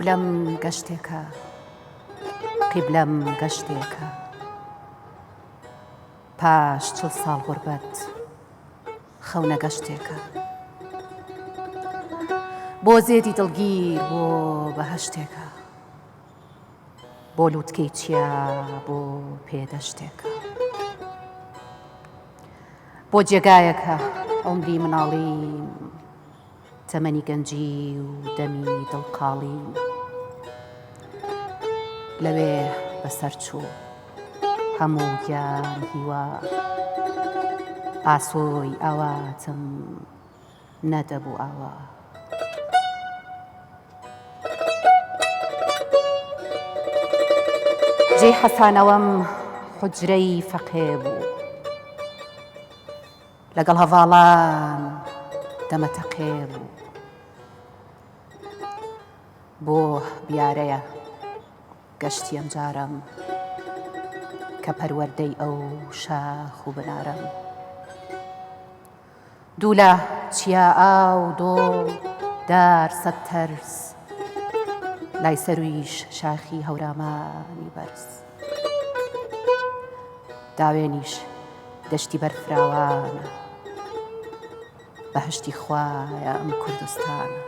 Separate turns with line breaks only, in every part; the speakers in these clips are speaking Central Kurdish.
قیبلەم گەشتێکە قیبلەم گەشتێکە پاش چڵ ساڵ غوربەت خەونە گەشتێکە بۆ زێدی دڵگیر بۆ بەهەشتێکە بۆ لووتکەی چیا بۆ پێدەشتێکە بۆ جێگایەکە عومری مناڵیم تەمەنی گەنجی و دەمی دڵقاڵیم لەوێ بەسەر چوو هەموو گیان هیوا ئاسۆی ئاواتم نەدەبوو ئاوا. جێی حەسانەوەم حوجرەی فەقێ بوو. لەگەڵ هەڤاڵان دەمەتەقێ بوو. بۆ بیارەیە گەشتی ئەمجارەم کە پەروەردەی ئەو شاخ و بنارەم. دوولە چیا ئاو دۆڵ دار سەد تەرز لای سەرویش شاخی هەورامانی بەرز داوێنیش دەشتی بەرفراوانە بەهشتی خوایە ئەم کوردستانە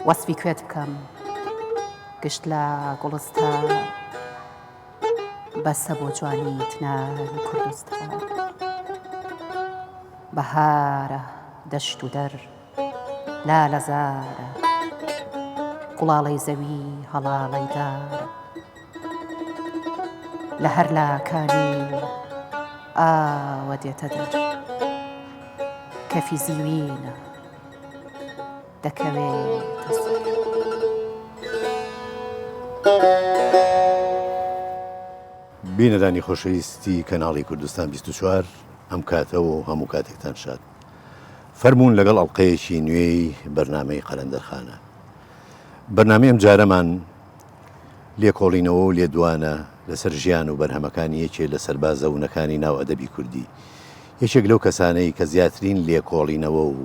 وەسفی کوێت بکەم گشت لە گوڵستان بەسە بۆ جوانیت ناوی کوردستان بەهارە دەشت و دەر لالەزارە گوڵاڵەی زەوی هەڵاڵەی دارە لە هەر لاکانی ئاوە دێتە دەر کەفی زیوینە دەکەوێتە سەر.
بینەرانی خۆشەویستی کەناڵی کوردستان 24 ئەم کاتە و هەموو کاتێکتان شاد. فەرموون لەگەڵ ئەڵقەیەکی نوێی بەرنامەی قەلەندەرخانە. بەرنامەی ئەم جارەمان لێکۆڵینەوە و لێدوانە لەسەر ژیان و بەرهەمەکانی یەکێ لە سەربازە ونەکانی ناو ئەدەبی کوردی. یەکێک لەو کەسانەی کە زیاترین لێکۆڵینەوە و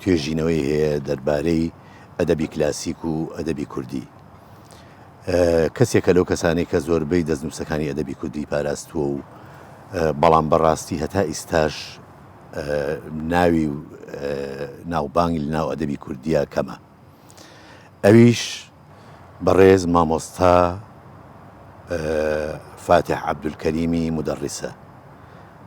توێژینەوەی هەیە دەربارەی ئەدەبی کلاسیک و ئەدەبی کوردی. کەسێکە لەو کەسانەی کە زۆربەی دەستنووسەکانی ئەدەبی کوردی پاراستووە و بەڵام بەڕاستی هەتا ئیستاش ناوی و ناوبانگی لە ناو ئەدەبی کوردیە کەمە. ئەویش بەڕێز مامۆستا فاتیح عەبدولکەریمی مودەڕیسە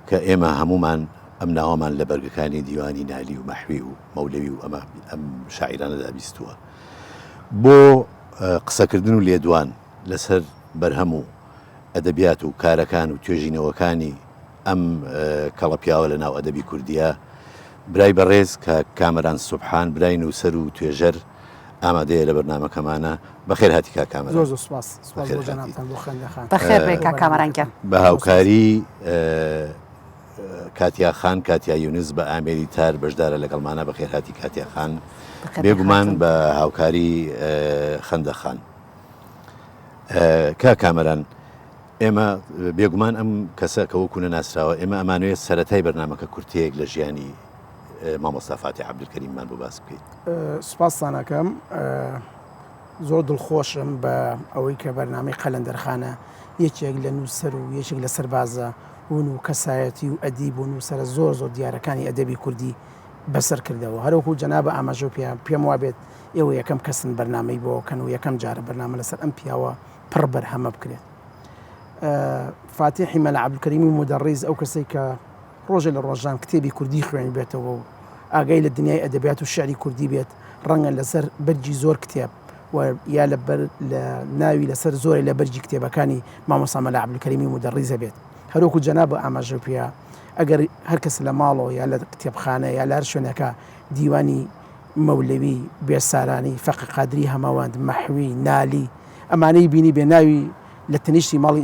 کە ئێمە هەموومان ئەم ناوەمان لە بەرگەکانی دیوانی نالی و مەحوی و مەولەوی و ئەمە ئەم شاعیرانەدا بیستووە. بۆ قسەکردن و لێدوان لەسەر بەرهەم و ئەدەبیات و کارەکان و توێژینەوەکانی ئەم کەڵە پیاوە لە ناو ئەدەبی کوردییە، برای بەڕێز کاک کامەران سوبحان برای نووسەر و توێژەر ئامادەیە لە بەرنامەکەمانە. بەخێر هاتی کاک کامەران.
زۆر زۆر سوپاس. سوپاس بۆ جەنابتان بۆ خوێندەخان.
بەخێر بێی کاک کامەران گیان.
بە هاوکاری کاتیا خان، کاتیا یونس بە ئامێری تار بەشدارە لەگەڵمانە. بەخێر هاتی کاتیا خان. بێگومان بە هاوکاری خەندە خان. کاک کامەران ئێمە بێگومان ئەم کەسە کە وەکو نەناسراوە ئێمە ئەمانەوێت سەرەتای بەرنامەکە کورتەیەک لە ژیانی مامۆستا فاتیح عەبدولکەریممان بۆ باس بکەیت.
سوپاستان ئەکەم. زۆر دڵخۆشم بە ئەوەی کە بەرنامەی قەلەندەرخانە یەکێک لە نووسەر و یەکێک لە سەربازە ون و کەسایەتی و ئەدیب و نووسەرە زۆر زۆر دیارەکانی ئەدەبی کوردی بەسەر کردەوە. هەروەکو جەنابە ئاماژەو پێ پێم وابێت ئێوە یەکەم کەسن بەرنامەی بۆ کەن و یەکەم جارە بەرنامە لەسەر ئەم پیاوە پڕ بەرهەمە بکرێت. فاتیحی مەلا عەبدولکەریمی مودەڕیس ئەو کەسەی کە ڕۆژێ لە ڕۆژان کتێبی کوردی خوێنبێتەوە و ئاگای لە دنیای ئەدەبیات و شعری کوردی بێت ڕەنگە لەسەر بەرگی زۆر کتێب و یا لە بەر لە ناوی لەسەر زۆرێ لە بەرگی کتێبەکانی مامۆستا مەلا عەبدولکەریمی مودەڕیزە بێت هەروەکو جەناب ئاماژە پێ ئەگەر هەر کەس لە ماڵەوە یا لە کتێبخانە یا لە هەر شوێنەکە دیوانی مەولەوی، بێسارانی، فەقێ قادری هەمەوەند، مەحوی، نالی، ئەمانەی بینی بێ ناوی لە تەنیشتی ماڵی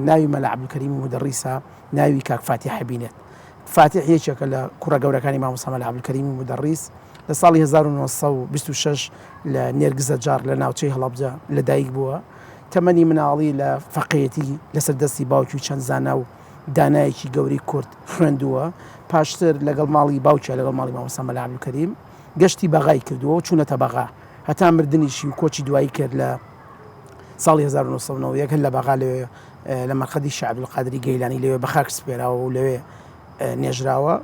ناوی مەلا عەبدولکەریمی مودەڕیسا ناوی کاک فاتیح بینێت. فاتیح یەکێکە لە کوڕە گەورەکانی مامۆستا مەلا عەبدولکەریمی مودەڕیس. لە ساڵی 1926 لە نێرگزەجاڕ لە ناوچەی هەڵەبجە لە دایک بووە. تەمەنی مناڵی لە فەقێیەتی لەسەر دەستی باوکی و چەند زانا و دانایەکی گەورەی کورد خوێندووە. پاشتر لەگەڵ ماڵی باوکیا لەگەڵ ماڵی مامۆستا مەلا عەبدولکەریم. گەشتی بەغای کردووە و چوونەتە بەغا هەتا مردنیشی و کۆچی دوایی کرد لە ساڵی 1991 هەر لە بەغا لەوێ لە مەرقەدی شا عەبدولقادری گەیلانی لەوێ بە خاک سپێراوە و لەوێ نێژراوە.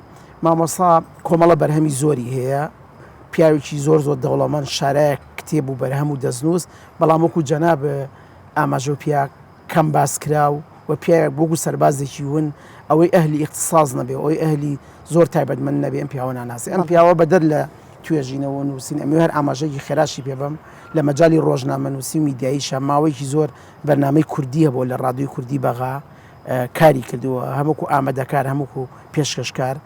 مامۆستا کۆمەڵە بەرهەمی زۆری هەیە، پیاوێکی زۆر زۆر دەوڵەمەند، شارایەک کتێب و بەرهەم و دەستنووس، بەڵام وەکو جەناب ئاماژەو پیا کەم باس کراو و پیاوێک وەکو سەربازێکی ون، ئەوەی ئەهلی ئیختساس نەبێ و ئەوەی ئەهلی زۆر تایبەتمەند نەبێ ئەم پیاوە ناناسێ. ئەم پیاوە بەدەر لە توێژینەوە و نووسین، ئەمەوێ هەر ئاماژەیەکی خێراشی پێ بەم، لە مەجالی ڕۆژنامەنووسی و میدیاییشا ماوەیەکی زۆر بەرنامەی کوردی هەبووە لە ڕادیۆی کوردی بەغا کاری کردووە هەم وەکو ئامادەکار هەم وەکو پێشکەشکار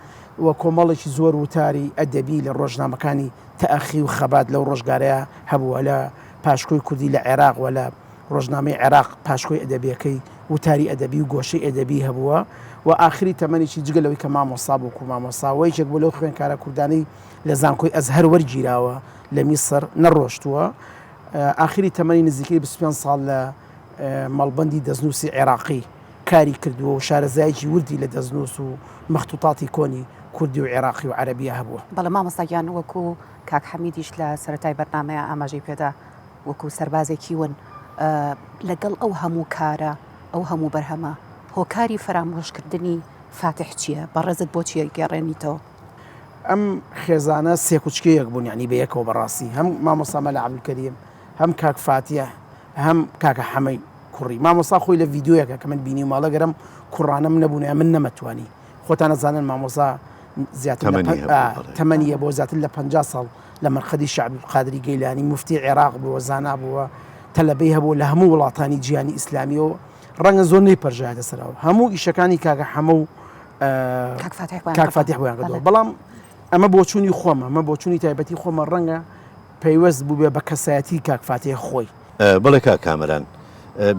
و کۆمەڵێکی زۆر وتاری ئەدەبی لە ڕۆژنامەکانی تەئەخی و خەبات لەو ڕۆژگارەیا هەبووە لە پاشکۆی کوردی لە عێراق و لە ڕۆژنامەی عێراق پاشکۆی ئەدەبیەکەی وتاری ئەدەبی و گۆشەی ئەدەبی هەبووە و ئاخری تەمەنیشی جگە لەوەی کە مامۆستا بوو وەکو مامۆستا و یەکێک بوو لەو خوێندکارە کوردانەی لە زانکۆی ئەزهەر وەرگیراوە لە میسر نەڕۆشتووە ئاخری تەمەنی نزیکەی 25 ساڵ لە مەڵبەندی دەستنووسی عێراقی کاری کردووە و شارەزایەکی وردی لە دەستنووس و مەختوتاتی کۆنی کوردی و عێراقی و عەرەبییا هەبووە.
بەڵێ مامۆستا گیان وەکو کاک حەمیدیش لە سەرەتای بەرنامەیا ئاماژەی پێدا وەکو سەربازێکی ون لەگەڵ ئەو هەموو کارە ئەو هەموو بەرهەمە هۆکاری فەرامۆشکردنی فاتیح چییە؟ بەڕێزت بۆچی ئەیگەڕێنیتەوە؟
ئەم خێزانە سێکوچکەیەک بوون یانی بەیەکەوە بەڕاستی هەم مامۆستا مەلا عەبدولکەریم هەم کاک فاتیح هەم کاکە حەمەی کوڕی مامۆستا خۆی لە ڤیدیۆیەکە کە من بینیومە ئەڵێ گەر ئەم کوڕانەم نەبوونایە من نەمەتوانی خۆتان ئەزانن مامۆستا زیاتر لە
تەمەنی
پەن-
هەبوو،
ئا،
بەڵێ.
تەمەنی هەبووە زیاتر لە 50 ساڵ لە مەرقەدی شا عەبدولقادری گەیلانی موفتی عێراق بووە زانا بووە تەلەبەی هەبووە لە هەموو وڵاتانی جیهانی ئیسلامیەوە ڕەنگە زۆر نەیپەرژایەتە سەرەوە هەموو ئیشەکانی کاکە حەمە و ئا،
کاک فاتیح بۆیان
کاک
کردووە.
فاتیح بۆیان کردووە
بەڵێ.
بەڵام ئەمە بۆچوونی خۆمە ئەمە بۆچوونی تایبەتی خۆمە ڕەنگە پەیوەست بووبێ بە کەسایەتی کاک فاتیح خۆی.
بەڵێ کاک کامەران،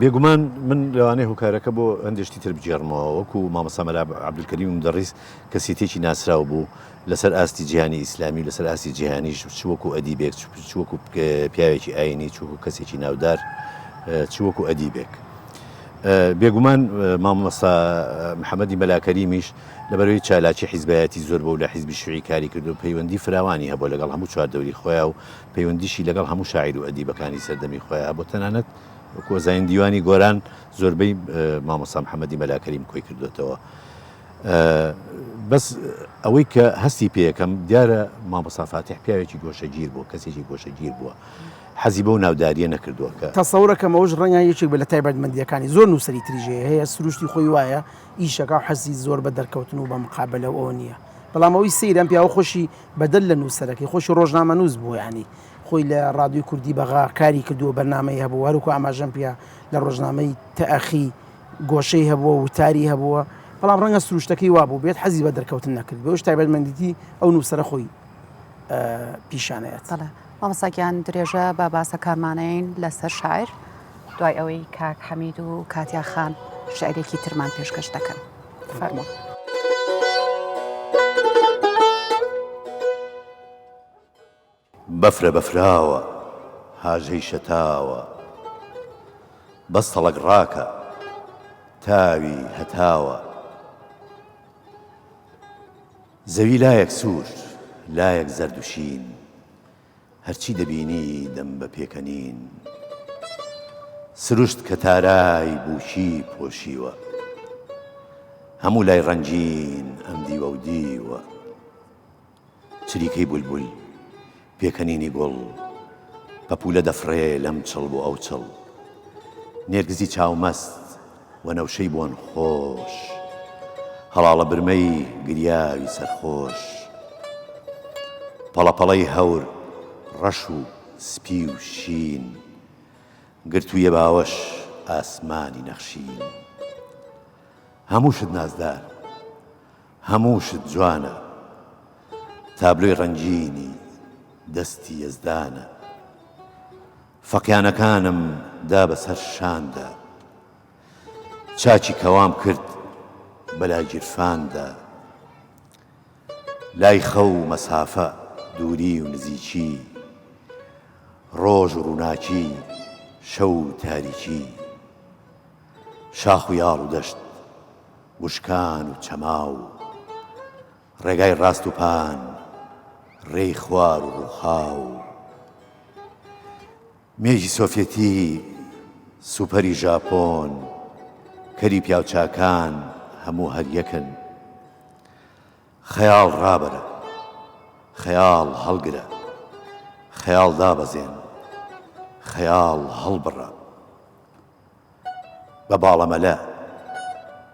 بێگومان من لەوانەیە هۆکارەکە بۆ هەندێ شتی تر بگێڕمەوە، وەکو مامۆستا مەلا عەبدولکەریمی مودەڕیس کەسێتیەکی ناسراو بوو لەسەر ئاستی جیهانی ئیسلامی و لەسەر ئاستی جیهانیش چ وەکو ئەدیبێک چ وەکو پیاوێکی ئایینی چ وەکو کەسێکی ناودار چ وەکو ئەدیبێک. بێگومان مامۆستا محەمەدی مەلا کەریمیش لەبەرئەوەی چالاکی حیزبایەتی زۆر بوو لە حیزبی شیوعی کاری کردو پەیوەندی فراوانی هەبووە لەگەڵ هەموو چواردەوری خۆیا و پەیوەندیشی لەگەڵ هەموو شاعیر و ئەدیبەکانی سەردەمی خۆیا هەبوو تەنانەت وەکو ئەزانین دیوانی گۆران زۆربەی مامۆستا محەمەدی مەلا کەریم کۆی کردۆتەوە بەس ئەوەی کە هەستی پێیەکەم دیارە مامۆستا فاتیح پیاوێکی گۆشەگیر بووە کەسێکی گۆشەگیر بووە حەزی بەو ناوداریە نەکردووە کە.
تەسەورەکەم ئەوەش ڕەنگە یەکێک بێت لە تایبەتمەندییەکانی، زۆر نووسەری تریش هەیە هەیە سروشتی خۆی وایە ئیشەکا و حەزی زۆر بە دەرکەوتن و بە مقابەلە و ئەوە نییە، بەڵام ئەوەی سەیرە ئەم پیاوە خۆشی بەدەر لە نووسەرەکەی خۆشی ڕۆژنامەنووس بووە یانی خۆی لە ڕادیۆی کوردی بەغا کاری کردووە بەرنامەی هەبووە هەروەکو ئاماژەم پێ لە ڕۆژنامەی تەئەخی گۆشەی هەبووە وتاری هەبووە بەڵام ڕەنگە سروشتەکەی وابوو بێت حەزی بە دەرکەوتن نەکرد بەوەش تایبەتمەندیی ئەو نووسەرە خۆی پیشانەیەت.
بەڵێ مامۆستا گیان درێژە بە باسەکانمانەین لەسەر شاعیر دوای ئەوەی کاک حەمید و کاتیا خان شعرێکی ترمان پێشکەش دەکەن فەرموون.
بەفرە بەفراوە هاژەی شەتاوە بەستەڵەک ڕاکە تاوی هەتاوە زەوی لایەک سوور لایەک زەرد و شین هەرچی دەبینی دەم بە پێکەنین سروشت کە تارای بووکی پۆشیوە هەموو لای ڕەنگین ئەم دیوە و دیوە چریکەی بولبول پێکەنینی گوڵ پەپوولە دەفڕێ لەم چڵ بۆ ئەو چڵ نێرگزی چاومەست وەنەوشەی بۆن خۆش هەڵاڵە برمەی گریاوی سەرخۆش پەڵە پەڵەی هەور ڕەش و سپی و شین گرتوویە باوەش ئاسمانی نەخشین هەموو شت نازدار هەموو شت جوانە تابلۆی ڕەنگینی دەستی یەزدانە فەقیانەکانم دا بەسەر شاندا چاکی کەوام کرد بەلای گیرفاندا لای خەو و مەسافە دووری و نزیکی ڕۆژ و ڕووناکی شەو و تاریکی شاخ و یاڵ و دەشت وشکان و چەماو ڕێگای ڕاست و پان. ڕێی خوار و ڕووخاو. مێژی سۆفیەتی، سوپەری ژاپۆن، کەری پیاوچاکان هەموو هەر یەکن. خەیاڵ ڕابەرە، خەیاڵ هەڵگرە، خەیاڵ دابەزێن، خەیاڵ هەڵبڕە. بە باڵەمەلە،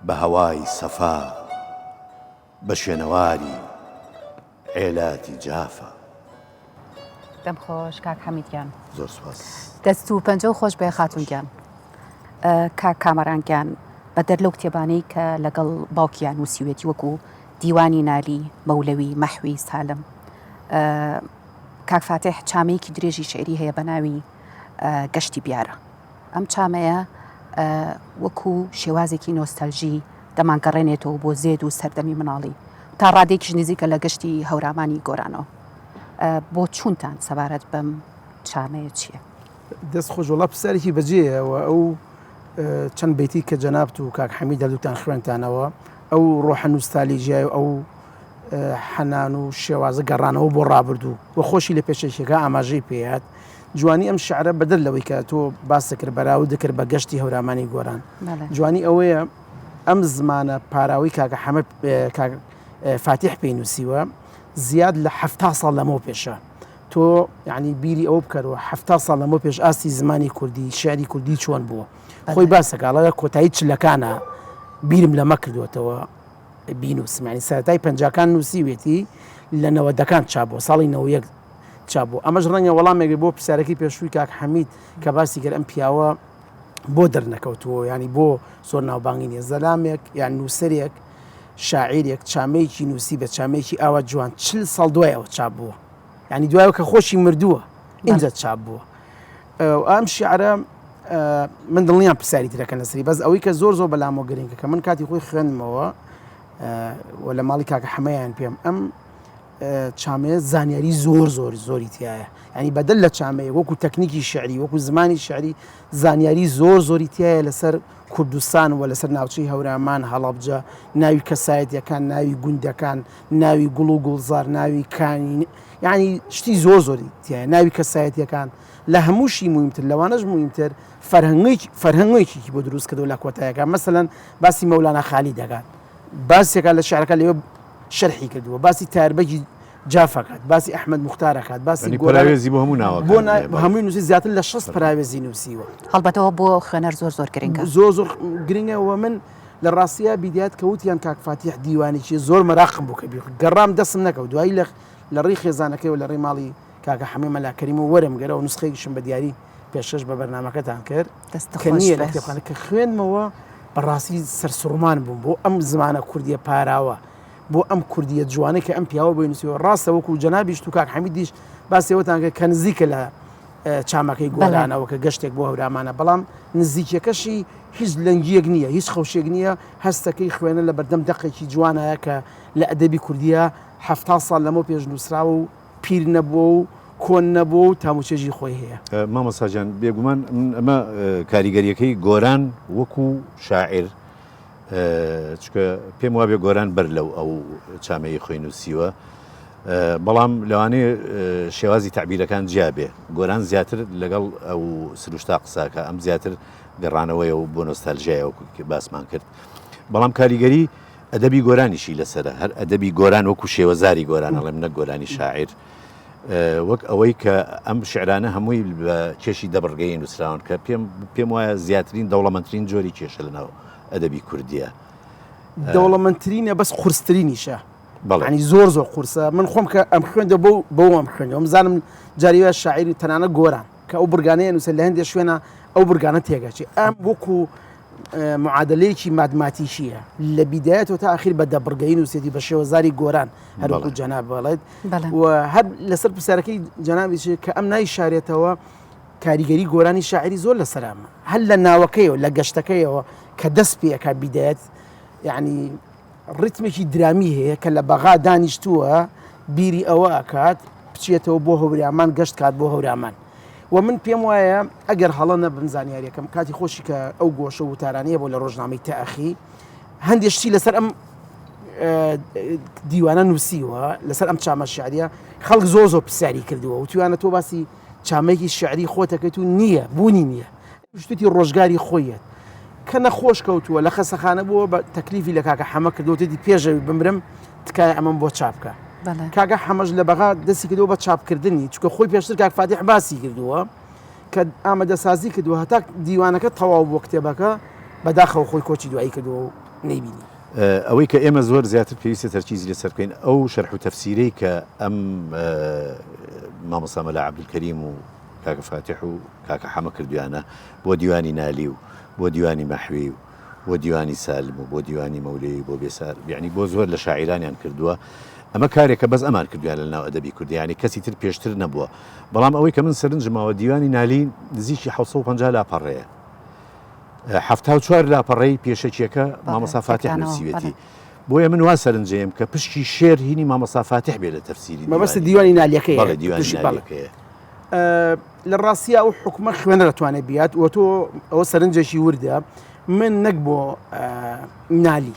بە هەوای سەفا، بە شوێنەواری عێلاتی جافا.
دەم خۆش کاک حەمید گیان.
زۆر سوپاس.
دەست و پەنجەو خۆش بێ خاتوون گیان. کاک کامەران گیان بەدەر لەو کتێبانەی کە لەگەڵ باوکیان نووسیوێتی وەکو دیوانی نالی، مەولەوی، مەحوی، سالم. کاک فاتیح چامەیەکی درێژی شیعری هەیە بە ناوی گەشتی بیارە. ئەم چامەیە وەکو شێوازێکی نۆستالژی دەمانگەڕێنێتەوە بۆ زێد و سەردەمی مناڵی تا ڕادەیەکیش نزیکە لە گەشتی هەورامانی گۆرانەوە. بۆچوونتان سەبارەت بەم چامەیە چییە؟
دەست خۆش وەڵا پرسیارێکی بەجێیە و ئەو چەند بەیتی کە جەنابت و کاک حەمید هەردووکتان خوێنتانەوە ئەو ڕۆحە نوستالیژیای و ئەو حەنان و شێوازە گەڕانەوە بۆ ڕابردوو و خۆشی لە پێشەکیەکە ئاماژەی پێیات جوانی ئەم شعرە بەدەر لەوەی کە تۆ باست کرد بەراورد دەکرد بە گەشتی هەورامانی گۆران جوانی ئەوەیە ئەم زمانە پاراوەی کاکە حەمە کاک فاتیح پێی نووسیوە زیاد لە حەفتا ساڵ لەمەو پێشە تۆ یعنی بیری ئەوە بکەرەوە حەفتا ساڵ لەمەو پێش ئاستی زمانی کوردی شعری کوردی چۆن بووە خۆی باسەکە ئەڵێ کۆتایی چلەکانە بیرم لەمە کردوێتەوە بینوسم یعنی سەرەتای پەنجاکان نووسیوێتی لە نەوەدەکان چاپ بووە ساڵی 91 چاپ بوو ئەمەش ڕەنگە وەڵامێک بێ بۆ پرسیارەکەی پێشووی کاک حەمید کە باسی کرد ئەم پیاوە بۆ دەرنەکەوتووە ینی بۆ زۆر ناوبانگی نییە زەلامێک یان نووسەرێک شاعیرێک چامەیەکی نووسی بە چامەیەکی ئاوا جوان چل ساڵ دوای ئەوە چاپ بووە ینی دوایەوە کە خۆشی مردووە ئینجا چاپ بووە ئەم شعرە من دڵنیام پرسیاری ترەکەن لەسەری بەس ئەوەی کە زۆر زۆر بەلامەوە گرنگە کە من کاتی خۆی خوێندمەوە و لە ماڵی کاکە حەمەیان پێم ئەم چامەیە زانیاری زۆر زۆر زۆری تایە ینی بەدەل لە چامەیە وەکو تەکنیکی شعری وەکو زمانی شعری زانیاری زۆر زۆری تایە لەسەر کوردستان و لەسەر ناوچەی هەورامان هەڵەبجە ناوی کەسایەتەکان ناوی گوندەکان ناوی گوڵ و گوڵزار ناوی کانی یعنی شتی زۆر زۆری تایە ناوی کەسایەتیەکان لە هەمووشی موهیمتر لەوانەش موهیمتر فەرهەنگێکی فەرهەنگێکی بۆ دروست کردووە لە کۆتایەکە مەسەلەن باسی مەولانا خالی دەکات باسێکا لە شعرەکە لەوێ شەرحی کردووە باسی تاربەگی جافەکات باسی ئەحمەد موختارەکات باسی
یعنی پەراوێزی بۆ هەموو ناوەکان
بۆ نا- هەمووی نووسی زیاتر لە 60 پەراوێزی نووسیوە
هەڵبەتەوە بۆ خوێنەر زۆر زۆر گرنگە
زۆر زۆر گرنگە و من لە ڕاستیا بیدایەت کە وتیان کاک فاتیح دیوانێکی زۆر مەراقم بوو کە بیخ گەڕام دەستم نەکەوت دوایی لە لە ڕێی خێزانەکەی و لە ڕێی ماڵی کاکە حەمەی مەلا کەریم و وەرم گەرەوە نوسخەیەکیشم بە دیاری پێشکەش بە بەرنامەکەتان کرد
دەست
کە
خۆش
نییە لە
بێت.
کتێبخانە کە خوێندمەوە بەڕاستی سەرسوڕمان بووم بۆ ئەم زمانە کوردیە پاراوە بۆ ئەم کوردیە جوانەی کە ئەم پیاوە بۆی نووسیوە ڕاستە وەکو جەنابیشت و کاک حەمیدیش باسی ئەوەتان کرد کە نزیکە لە چامەکەی گۆرانەوە کە گەشتێک بۆ هەورامانە بەڵام نزیکیەکەشی هیچ لەنگیەک نییە هیچ خەوشێک نییە هەستەکەی خوێنە لە بەردەم دەقێکی جوانایە کە لە ئەدەبی کوردیە حەفتا ساڵ لەمەو پێش نووسراوە و پیر نەبووە و کۆن نەبووە و تاموچێژی خۆی هەیە.
مامۆستا گیان بێگومان من ئەمە کاریگەریەکەی گۆران وەکو شاعیر چونکە پێم وابێ گۆران بەر لەو ئەو چامەیەی خۆی نووسیوە بەڵام لەوانەیە شێوازی تەعبیرەکان جیا بێ گۆران زیاتر لەگەڵ ئەو سروشتا قساکە ئەم زیاتر گەڕانەوەیە و بۆ نۆستالژیایە وەکو باسمان کرد بەڵام کاریگەری ئەدەبی گۆرانیشی لەسەرە، هەر ئەدەبی گۆران وەکو شێوەزاری گۆران ئەڵێم نەک گۆرانی شاعیر، وەک ئەوەی کە ئەم شعرانە هەمووی بە کێشی دەبڕگەیی نووسراون کە پێم پێم وایە زیاترین دەوڵەمەندترین جۆری کێشە لەناو ئەدەبی کوردیە.
دەوڵەمەندترینە بەس قورسترینیشە.
بەڵێ.
یانی زۆر زۆر قورسە من خۆم کە ئەم خوێندە بۆ بەوەم خوێندەوە بزانم جاری وایە شاعیری تەنانەت گۆران کە ئەو بڕگانەیە نووسێت لە هەندێک شوێنە ئەو بڕگانە تێگەچێ ئەم وەکو معادلەیەکی مادماتیکیە لە بیدایەتەوە تا ئاخیر بە دەبڕگەی نووسێتی بە شێوەزاری گۆران هەروەکو جەناب بڵێت و هەر لەسەر پرسیارەکەی جەنابیش کە ئەم نایشارێتەوە کاریگەری گۆرانی شاعری زۆر لەسەرامە هەر لە ناوەکەیەوە لە گەشتەکەیەوە کە دەست پێەکە بیدایەت یعنی ڕیتمێکی درامی هەیە کە لە بەغا دانیشتووە بیری ئەوە ئەکات بچێتەوە بۆ هەورامان گەشت کات بۆ هەورامان و من پێم وایە ئەگەر هەڵە نەبم زانیاریەکەم کاتی خۆشی کە ئەو گۆشە وتارانەیە بۆ لە ڕۆژنامەی تەئەخی هەندێک شتی لەسەر ئەم دیوانە نووسیوە لەسەر ئەم چامە شعریە خەڵک زۆر زۆر پرسیاری کردووە وتویانە تۆ باسی چامێکی شعری خۆتەکەیت و نییە بوونی نییە شتێکی ڕۆژگاری خۆیەت کە نەخۆش کەوتووە لە خەسەخانە بووە بە تەکلیفی لە کاکە حەمە کردوتێتی پێشەوی بمرم تکایە ئەمەم بۆ چاپ بکە کاکە حەمەش لە بەغا دەستی کردووە بە چاپکردنی چونکە خۆی پێشتر کاک فاتیح باسی کردووە کە ئامادەسازی کردووە هەتا دیوانەکە تەواو بووە کتێبەکە بەداخەوە خۆی کۆچی دوایی کردووە و نەیبینی.
ئەوەی کە ئێمە زۆر زیاتر پێویستە تەرکیزی لەسەر بکەین ئەو شەرح و تەفسیرەی کە ئەم مامۆستا مەلا عەبدولکەریم و کاکە فاتیح و کاکە حەمە کردویانە بۆ دیوانی نالی و بۆ دیوانی مەحوی و بۆ دیوانی سالم و بۆ دیوانی مەولەوی و بۆ بێسار یانی بۆ زۆر لە شاعیرانیان کردووە ئەمە کارێکە بەس ئەمان کردویان لە ناو ئەدەبی کوردی یانی کەسی تر پێشتر نەبووە بەڵام ئەوەی کە من سەرنجم ماوە دیوانی نالی نزیکی 750 لاپەڕەیە 74 لاپەڕەی پێشەکیەکە مامۆستا فاتح نووسیوێتی بۆیە من وا سەرنجەیەم کە پشکی شێر هینی مامۆستا فاتح بێ لە تەفسیری
مەبەست دیوانی نالیەکەی
بەڵێ دیوانی نالیەکەیە
لە ڕاستیا ئەو حکومە خوێنەر ئەتوانێت بیات و تۆ ئەوە سەرنجێکی وردە من نەک بۆ نالی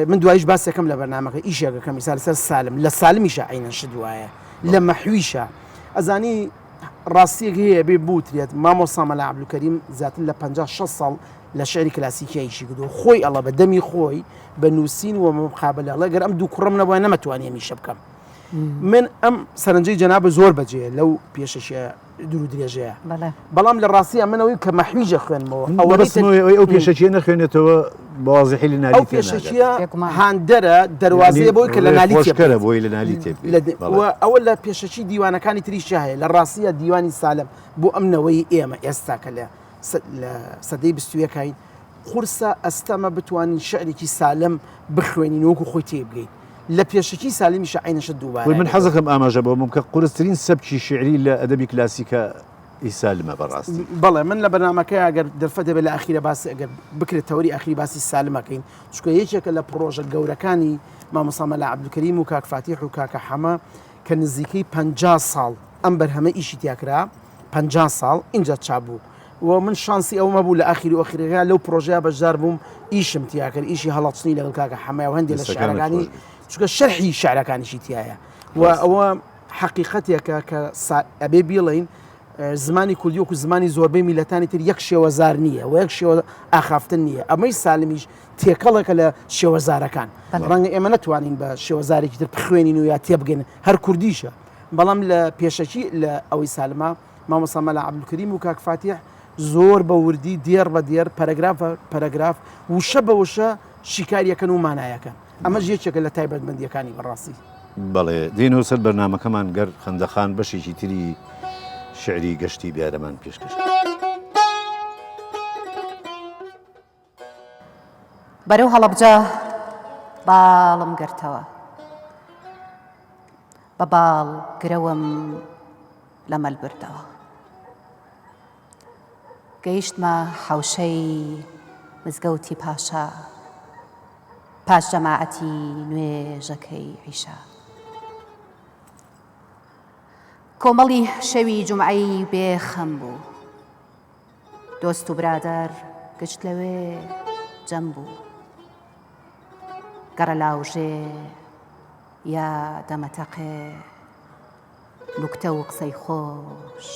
من دوایش باسێکم لە بەرنمەکە ئیشێکەکەم میسال سەر سالم لە سالمیشە عینەن شت وایە لە مەحویشە ئەزانی ڕاستیەک هەیە بێ بوترێت مامۆستا مەلا عەبدولکەریم زیاتر لە 50 6 ساڵ لە شعری کلاسیکیە ئیشی کردو خۆی ئەڵە بە دەمی خۆی بە نووسین و مقابلە ئەڵێ گەر ئەم دوو کوڕم نەبووە نەمەتوانی ئەم ئیشە بکەم من ئەم سەرنجەی جەنابت زۆر بەجێیە لەو پێشەکیە دوور و درێژەیە بەڵام لە ڕاستییا من ئەوەی کە مەحویجە خوێنمەوە
ئەوەی ئەو پێشەکیە نەخوێنێتەوە بە وازحی لە نالی
ئەو پێشەکیە هاندەرە دەروازەیە بۆی کە لە نالی
تێبگەرە بۆی لە نالی تێبگەیت
ئەوە لە پێشەکی دیوانەکانی تریشا هەیە لە ڕاستییا دیوانی سالم بۆ ئەم نەوەی ئێمە ئێستا کە لە سەدەی بیستویەکین قورسە ئەستەمە بتوانین شعرێکی سالم بخوێنین وەکو خۆی تێبگەین لە پێشەکی سالمیشە عەینە شت دووبارە
من حەزەکەم ئاماژە بەوە بکەم کە قورسترین سەبکی شیعری لە ئەدەبی کلاسیکە ئی سالمە بەڕاستی.
بەڵێ من لە بەرنامەکەی ئەگەر دەرفەت هەبێت لە ئەخیرە باسی ئەگەر بکرێت تەوەری ئەخیری باسی سالم ئەکەین چونکە یەکێکە لە پڕۆژە گەورەکانی مامۆستا مەلا عەبدولکەریم و کاک فاتیح و کاکە حەمە کە نزیکەی 50 ساڵ ئەم بەرهەمە ئیشی تیا کرا 50 ساڵ ئینجا چاپ بوو و من شانسی ئەوەم هەبوو لە ئاخیر و ئەخیرەکە لەو پرۆژەیە بەشدار بووم ئیشم تیا کرد ئیشی هەڵەچنی لەگەڵ کاکە حەمە و هەندێک لە شعرەکانی چونکە شەرحی شعرەکانیشی تایە و ئەوە حەقیقەتێکە کە ئەبێ بیڵین زمانی کوردی وەکو زمانی زۆربەی میلەتانی تر یەک شێوەزار نییە و یەک شێوە ئاخافتن نییە ئەمەی سالمیش تێکەڵێکە لە شێوەزارەکان ڕەنگە ئێمە نەتوانین بە شێوەزارێکی تر بخوێنین و یا تێبگەین هەر کوردیشە بەڵام لە پێشەکی لە ئەوەی سالما مامۆستا مەلا عەبدولکەریم و کاک فاتیح زۆر بە وردی دێڕ بە دێڕ، پەرەگراف بە پەرەگراف، وشە بە وشە شیکاریەکەن و مانایەکەن. ئەمەش یەکێکە لە تایبەتمەندییەکانی بەڕاستی.
بەڵێ، دێینەوە سەر بەرنامەکەمان گەر خەندەخان بەشێکی تری شیعری گەشتی بیارەمان پێشکەش کرد.
بەرەو هەڵەبجە باڵم گرتەوە. بە باڵ گرەوم لە مەل بردەوە. گەیشتمە حەوشەی مزگەوتی پاشا پاش جەماعەتی نوێژەکەی عیشا. کۆمەڵی شەوی جومعەی بێ خەم بوو. دۆست و برادەر گشت لەوێ جەم بوو. گەڕەلاوژێ یا دەمەتەقێ نوکتە و قسەی خۆش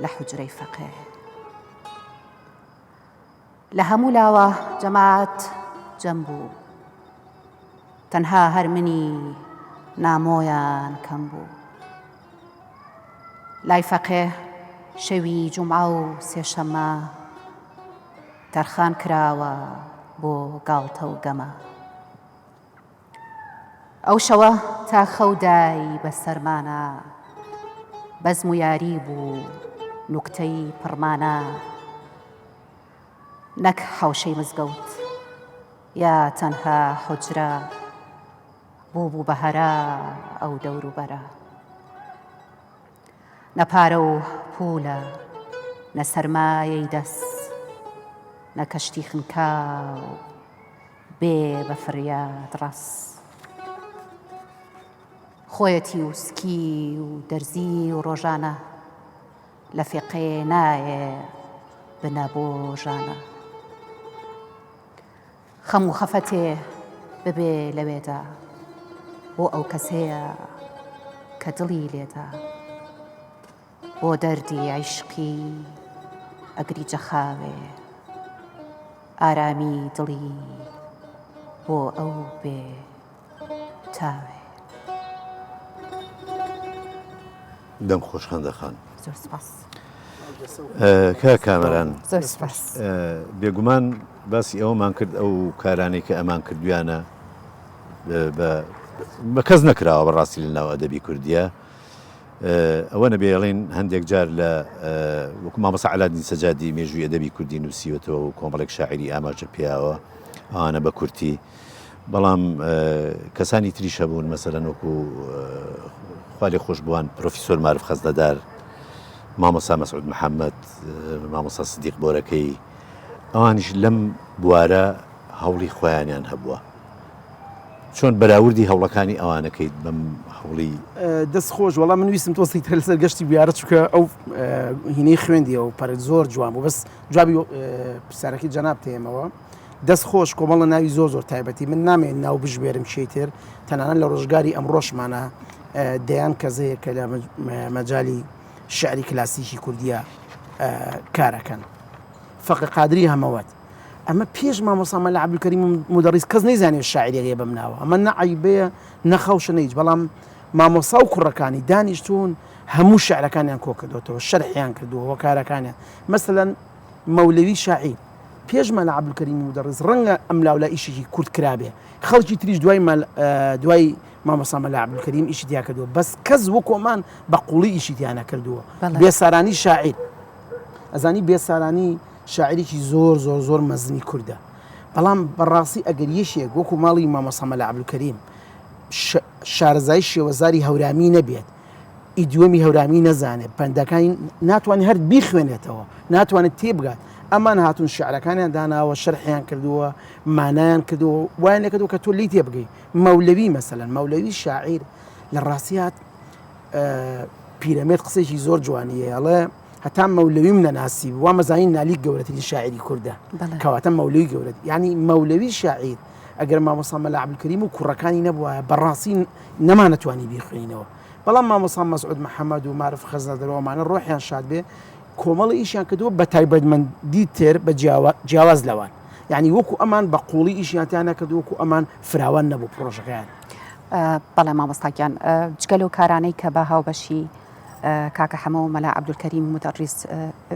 لە حوجرەی فەقێ. لە هەموو لاوە جەماعەت جەم بوو. تەنها هەر منی نامۆیان کەم بوو. لای فەقێ شەوی جومعە و سێشەممە تەرخان کراوە بۆ گاڵتە و گەمە. ئەو شەوە تا خەو دای بە سەرمانا بەزم و یاری بوو نوکتەی پڕمانا نەک حەوشەی مزگەوت یا تەنها حوجرە بووبوو بە هەرا ئەو دەوروبەرە. نە پارە و پوولە، نە سەرمایەی دەس، نە کەشتی خنکاو بێ بە فریاد ڕەس. خۆیەتی و سکی و دەرزی و ڕۆژانە لە فێقێ نایێ بنە بۆ ژانە. خەم و خەفەتێ. ببێ لەوێدا بۆ ئەو کەسەیە کە دڵی لێدا بۆ دەردی عیشقی ئەگری جەخاوێ ئارامی دڵی بۆ ئەو بێ تاوێ.
دەم خۆش خەندە خان.
زۆر سپاس.
کاک کامەران
زۆر سپاس.
بێگومان باسی ئەوەمان کرد ئەو کارانەی کە ئەمان کردویانە بە کەس نەکراوە بەڕاستی لە ناو ئەدەبی کوردیە ئەوە نەبێ ئەڵێن هەندێک جار لە وەکو مامۆستا عەلادین سەجادی مێژووی ئەدەبی کوردی نووسیوەتەوە و کۆمەڵێک شاعیری ئاماژە پیاوە ئەوانە بە کورتی بەڵام کەسانی تریش هەبوون مەسەلەن وەکو خوا لێ خۆشبووان پرۆفیسۆر مارف خەزنەدار مامۆستا مەسعود محەممەد مامۆستا سدیق بۆرەکەی ئەوانیش لەم بوارە هەوڵی خۆیانیان هەبووە چۆن بەراوردی هەوڵەکانی ئەوانەکەیت بەم هەوڵی
دەست خۆش وەڵا من ویستم تۆ سیتر لەسەر گەشتی بیارە چونکە ئەو هینەی خوێندیەوە پەرت زۆر جوان بوو بەس جوابی پرسیارەکەی جەناب تێمەوە دەست خۆش کۆمەڵە ناوی زۆر زۆر تایبەتی من نامەوێت ناو بژمێرم کێی تر تەنانەت لە ڕۆژگاری ئەمڕۆشمانە دەیان کەس هەیە کە لە مەجالی شعری کلاسیکی کوردیە کارەکەن فەقێ قادری هەمەوەت ئەمە پێش مامۆسا مەلا عەبدولکەریم مودەڕیس کەس نەیزانێت شاعرێک هەیە بەم ناوە ئەمە نە عەیبەیە نە خەوشە نە هیچ بەڵام مامۆسا و کوڕەکانی دانیشتوون هەموو شعرەکانیان کۆکردوێتەوە شەرحیان کردووە هۆکارەکانیان مەسەلەن مەولەوی شاعیر پێش مەلا عەبدولکەریمی مودەڕیس ڕەنگە ئەملاولا ئیشێکی کورت کرابێ خەڵکی تریش دوای دوای مامۆستا مەلا عەبدولکەریم ئیشی تیا کردووە بەس کەس وەکو ئەمان بە قوڵی ئیشی تیا نەکردووە بێسارانی شاعیر ئەزانی بێسارانی شاعیرێکی زۆر زۆر زۆر مەزنی کوردە بەڵام بەڕاستی ئەگەر یەکێک وەکو ماڵی مامۆستا مەلا عەبدولکەریم شارەزای شێوەزاری هەورامی نەبێت ئیدیۆمی هەورامی نەزانێت پەندەکانی ناتوانێت هەر بیخوێنێتەوە ناتوانێت تێبگات ئەمان هاتون شعرەکانیان داناوە شەرحیان کردووە مانایان کردووە وایان لێکردووە کە تۆ لی تێبگەی مەولەوی مەسەلەن مەولەوی شاعیر لە ڕاستیات پیرەمێرد قسێکی زۆر جوانیە ئەڵێ هەتا مەولەویم نەناسی وا مەزانی نالی گەورەترین شاعری کوردە کەواتە مەولەوی گەورەت ینی مەولەوی شاعیر ئەگەر مامۆستا مەلا عەبدولکەریم و کوڕەکانی نەبوایە بەڕاستی نەمانەتوانی بیخوێنینەوە بەڵام مامۆستا مەسعود محەممەد و مارف خەزنەدەر و ئەمانە ڕۆحیان شاد بێ کۆمەڵی ئیشیان کردووە بە تایبەتمەندی تر بە جیاواز لەوان یعنی وەکو ئەمان بە قوڵی ئیشیان تیا نەکرد وەکو ئەمان فراوان نەبوو پرۆژەکەیان.
بەڵێ مامۆستا گیان جگە لەو کارانەی کە بە هاوبەشی کاکە حەمە و مەلا عەبدولکەریم مودەڕیس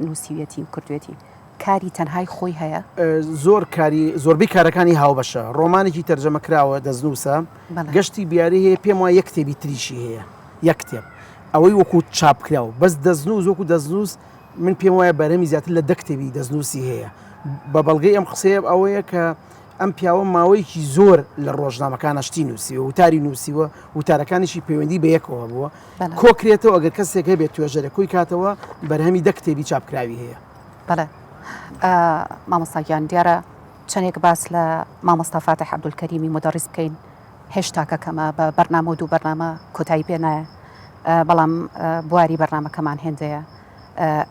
نووسیویەتی و کردوێتی کاری تەنهای خۆی هەیە؟
زۆر کاری زۆربەی کارەکانی هاوبەشە ڕۆمانێکی تەرجەمە کراوە دەستنووسە گەشتی بیاری هەیە پێم وایە یەک کتێبی تریشی هەیە یەک کتێب ئەوەی وەکو چاپ کراو بەس دەستنووس وەکو دەستنووس من پێم وایە بەرهەمی زیاتر لە دە کتێبی دەستنووسی هەیە بە بەڵگەی ئەم قسەیە ئەوەیە کە ئەم پیاوە ماوەیەکی زۆر لە ڕۆژنامەکانە شتی نووسیوە وتاری نووسیوە وتارەکانیشی پەیوەندی بە یەکەوە بووە کۆکرێتەوە ئەگەر کەسێک هەبێت توێژەرە کۆی کاتەوە بەرهەمی دە کتێبی چاپکراوی هەیە.
بەڵێ مامۆستا گیان دیارە چەندێک باس لە مامۆستا فاتح عەبدولکەریمی مودەڕیس بکەین هێشتاکە کەمە بە بەرنامە و دوو بەرنامە کۆتایی پێ نایە بەڵام بواری بەرنامەکەمان هێندەیە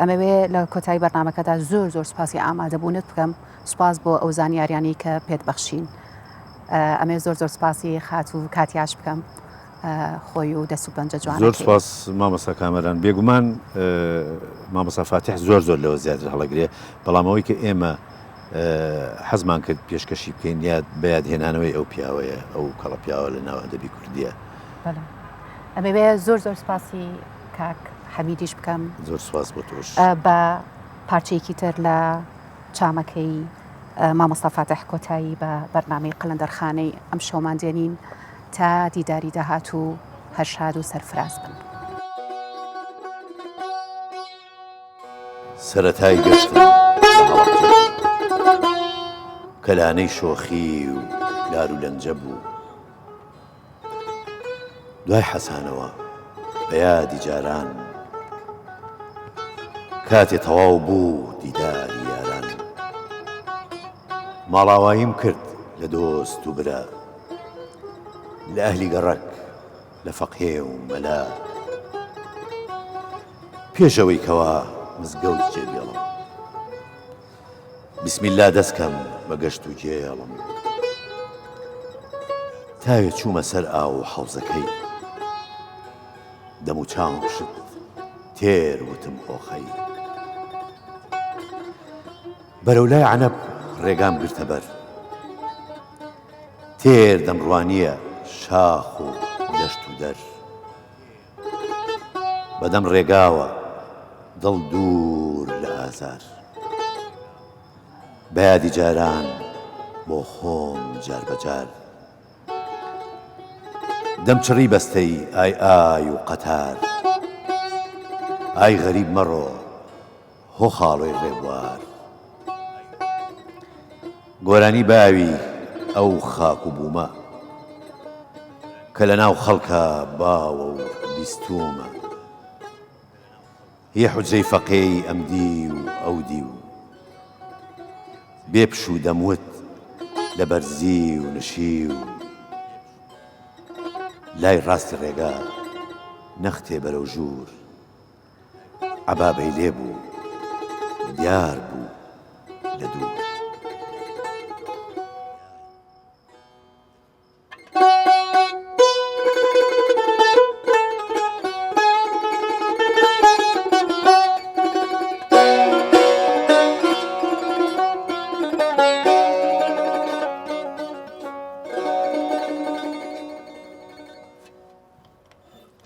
ئەمەوێ لە کۆتایی بەرنامەکەدا زۆر زۆر سوپاسی ئامادەبوونت بکەم سوپاس بۆ ئەو زانیاریانەی کە پێت بەخشین ئەمێ زۆر زۆر سوپاسی خاتوو کاتیاش بکەم خۆی و دەست و پەنجە جوانەکەی.
زۆر سوپاس مامۆستا کامەران بێگومان مامۆستا فاتیح زۆر زۆر لەوە زیاتر هەڵەگرێ بەڵام ئەوەی کە ئێمە حەزمان کرد پێشکەشی بکەین یاد بە یادهێنانەوەی ئەو پیاوەیە ئەو کەڵە پیاوە لە ناو ئەدەبی کوردیە.
بەڵێ ئەمەوێ زۆر زۆر سوپاسی کاک حەمیدیش بکەم.
زۆر سوپاس بۆ تۆش.
بە پارچەیەکی تر لە چامەکەی مامۆستا فاتح کۆتایی بە بەرنامەی قەلەندەرخانەی ئەمشەومان دێنین تا دیداری داهاتوو هەر شاد و سەرفراز بن.
سەرەتای گەشتم لە هەڵەبجە بوو کە لانەی شۆخی و لارولەنجە بوو. دوای حەسانەوە بە یادی جاران کاتێ تەواو بوو دیداری یاران ماڵاواییم کرد لە دۆست و برا لە ئەهلی گەڕەک لە فەقێ و مەلا پێش ئەوەی کەوا مزگەوت جێ بێڵم بسم اللە دەست کەم بە گەشت و گێڵم. تاوێ چوومە سەر ئاو و حەوزەکەی. دەم و چاوم شت تێر وتم ئۆخەی. بەرەو لای عەنەب ڕێگام گرتە بەر. تێر دەمڕوانییە شاخ و دەشت و دەر. بەدەم ڕێگاوە دڵ دوور لە ئازار. بە یادی جاران بۆ خۆم جار بە جار. دەمچڕی بەستەی ئای ئای و قەتار. ئای غەریب مەڕۆ هۆ خاڵۆی ڕێبوار. گۆرانی باوی ئەو خاک و بوومە. کە لە ناو خەڵکا باوە و بیستوومە. هی حوجرەی فەقێی ئەم دیو ئەو دیو. بێ پشوو دەموت لە بەرزی و نشیو. لای ڕاستی ڕێگا نەختێ بەرەو ژوور. عەبابەی لێ بوو دیار بوو لە دوور.